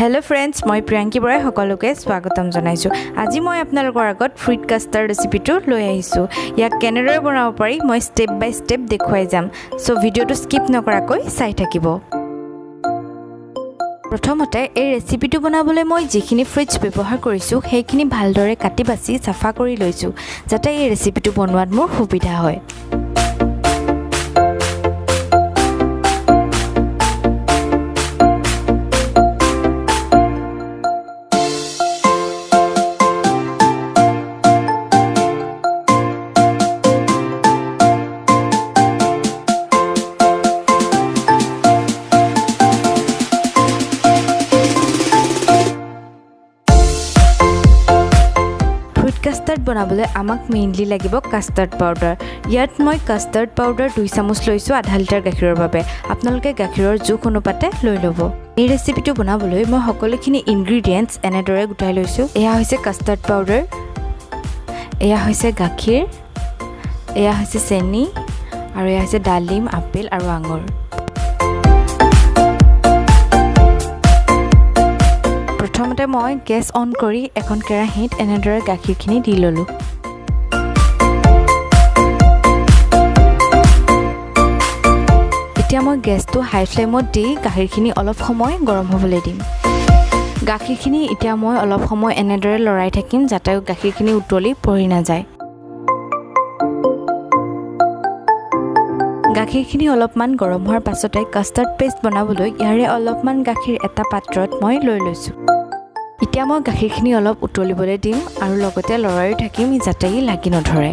Hello' friends, মই প্ৰিয়াংকী বৰাই সকলোকে স্বাগতম জনাইছোঁ। আজি মই আপোনালোকৰ আগত ফ্ৰুইট কাষ্টাৰ্ড ৰেচিপিটো লৈ আহিছোঁ। ইয়াক কেনেদৰে বনাব পাৰি, মই ষ্টেপ বাই ষ্টেপ দেখুৱাই যাম। চ' ভিডিঅ'টো স্কিপ নকৰাকৈ চাই থাকিব। প্ৰথমতে এই ৰেচিপিটো বনাবলৈ মই যিখিনি ফ্ৰুইটছ ব্যৱহাৰ কৰিছোঁ, সেইখিনি ভালদৰে কাটি বাছি চাফা কৰি লৈছোঁ, যাতে এই ৰেচিপিটো বনোৱাত মোৰ সুবিধা হয়। ফ্ৰুইট কাষ্টাৰ্ড বনাবলৈ আমাক মেইনলি লাগিব কাষ্টাৰ্ড পাউডাৰ। ইয়াত মই কাষ্টাৰ্ড পাউডাৰ 2 চামুচ লৈছোঁ আধা লিটাৰ গাখীৰৰ বাবে। আপোনালোকে গাখীৰৰ জোখ অনুপাতে লৈ ল'ব। এই ৰেচিপিটো বনাবলৈ মই সকলোখিনি ইনগ্ৰিডিয়েণ্টছ এনেদৰে গোটাই লৈছোঁ। এয়া হৈছে কাষ্টাৰ্ড পাউডাৰ, এয়া হৈছে গাখীৰ, এয়া হৈছে চেনি আৰু এয়া হৈছে ডালিম, আপেল আৰু আঙুৰ। প্ৰথমতে মই গেছ অন কৰি এখন কেৰাহীত এনেদৰে গাখীৰখিনি দি ল'লোঁ। এতিয়া মই গেছটো হাই ফ্লেমত দি গাখীৰখিনি অলপ সময় গৰম হ'বলৈ দিম। গাখীৰখিনি এতিয়া মই অলপ সময় এনেদৰে লৰাই থাকিম, যাতে গাখীৰখিনি উতলি পৰি নাযায়। গাখীৰখিনি অলপমান গৰম হোৱাৰ পাছতে কাষ্টাৰ্ড পেষ্ট বনাবলৈ ইয়াৰে অলপমান গাখীৰ এটা পাত্ৰত মই লৈ লৈছোঁ। এতিয়া মই গাখীৰখিনি অলপ উতলিবলৈ দিম আৰু লগতে লৰায়ো থাকিম, যাতে ই লাগি নধৰে।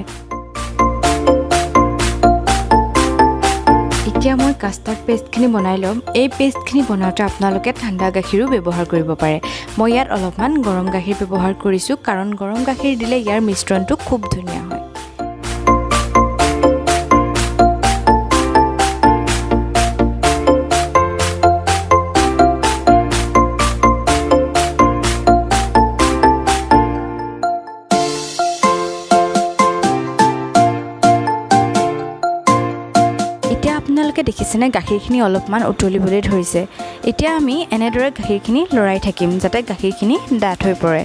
এতিয়া মই কাষ্টাৰ্ড পেষ্টখিনি বনাই ল'ম। এই পেষ্টখিনি বনাওঁতে আপোনালোকে ঠাণ্ডা গাখীৰো ব্যৱহাৰ কৰিব পাৰে। মই ইয়াত অলপমান গৰম গাখীৰ ব্যৱহাৰ কৰিছোঁ, কাৰণ গৰম গাখীৰ দিলে ইয়াৰ মিশ্ৰণটো খুব ধুনীয়া হয়। এতিয়া আপোনালোকে দেখিছেনে, গাখীৰখিনি অলপমান উতলিবলৈ ধৰিছে। এতিয়া আমি এনেদৰে গাখীৰখিনি লৰাই থাকিম, যাতে গাখীৰখিনি ডাঠ হৈ পৰে।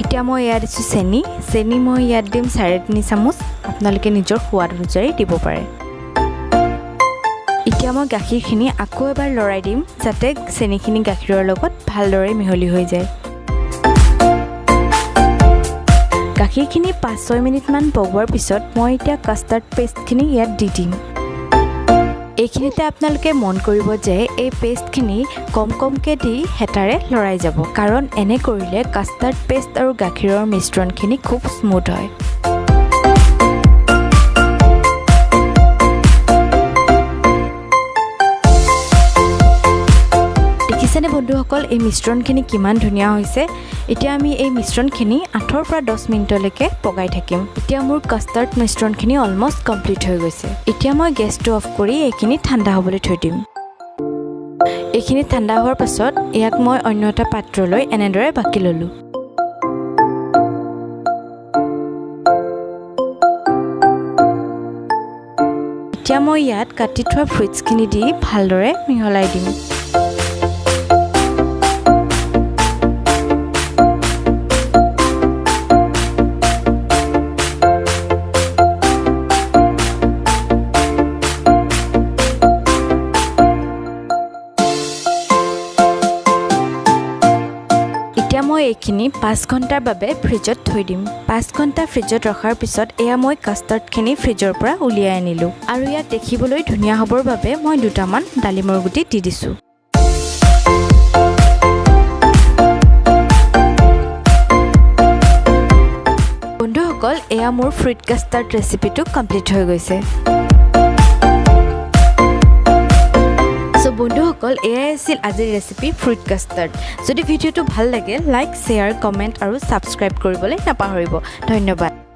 এতিয়া মই ইয়াত দিছোঁ চেনি। চেনি মই ইয়াত দিম 3.5 চামুচ। আপোনালোকে নিজৰ সোৱাদ অনুযায়ী দিব পাৰে। এতিয়া মই গাখীৰখিনি আকৌ এবাৰ লৰাই দিম, যাতে চেনিখিনি গাখীৰৰ লগত ভালদৰে মিহলি হৈ যায়। গাখীৰখিনি 5-6 মিনিটমান পগোৱাৰ পিছত মই এতিয়া কাষ্টাৰ্ড পেষ্টখিনি ইয়াত দি দিম। এইখিনিতে আপোনালোকে মন কৰিব যে এই পেষ্টখিনি কম কমকৈ দি হেতাৰে লৰাই যাব, কাৰণ এনে কৰিলে কাষ্টাৰ্ড পেষ্ট আৰু গাখীৰৰ মিশ্ৰণখিনি খুব স্মুথ হয়। দেখিছেনে বন্ধুসকল, এই মিশ্ৰণখিনি কিমান ধুনীয়া হৈছে? এতিয়া আমি এই মিশ্ৰণখিনি 8ৰ পৰা 10 মিনিটলৈকে পগাই থাকিম। এতিয়া মোৰ কাষ্টাৰ্ড মিশ্ৰণখিনি অলমষ্ট কমপ্লিট হৈ গৈছে। এতিয়া মই গেছটো অফ কৰি এইখিনি ঠাণ্ডা হ'বলৈ থৈ দিম। এইখিনি ঠাণ্ডা হোৱাৰ পাছত ইয়াক মই অন্য এটা পাত্ৰলৈ এনেদৰে বাকি ল'লোঁ। এতিয়া মই ইয়াত কাটি থোৱা ফ্ৰুইটছখিনি দি ভালদৰে মিহলাই দিম। এতিয়া মই এইখিনি 5 ঘণ্টাৰ বাবে ফ্ৰিজত থৈ দিম। 5 ঘণ্টা ফ্ৰিজত ৰখাৰ পিছত এয়া মই কাষ্টাৰ্ডখিনি ফ্ৰিজৰ পৰা উলিয়াই আনিলোঁ আৰু ইয়াক দেখিবলৈ ধুনীয়া হ'বৰ বাবে মই দুটামান ডালিমৰ গুটি দি দিছোঁ। বন্ধুসকল, এয়া মোৰ ফ্ৰুইট কাষ্টাৰ্ড ৰেচিপিটো কমপ্লিট হৈ গৈছে। চ' বন্ধুসকল, এয়াই আছিল আজিৰ ৰেচিপি ফ্ৰুইট কাষ্টাৰ্ড। যদি ভিডিঅ'টো ভাল লাগে, লাইক, শ্বেয়াৰ, কমেণ্ট আৰু ছাবস্ক্ৰাইব কৰিবলৈ নাপাহৰিব। ধন্যবাদ।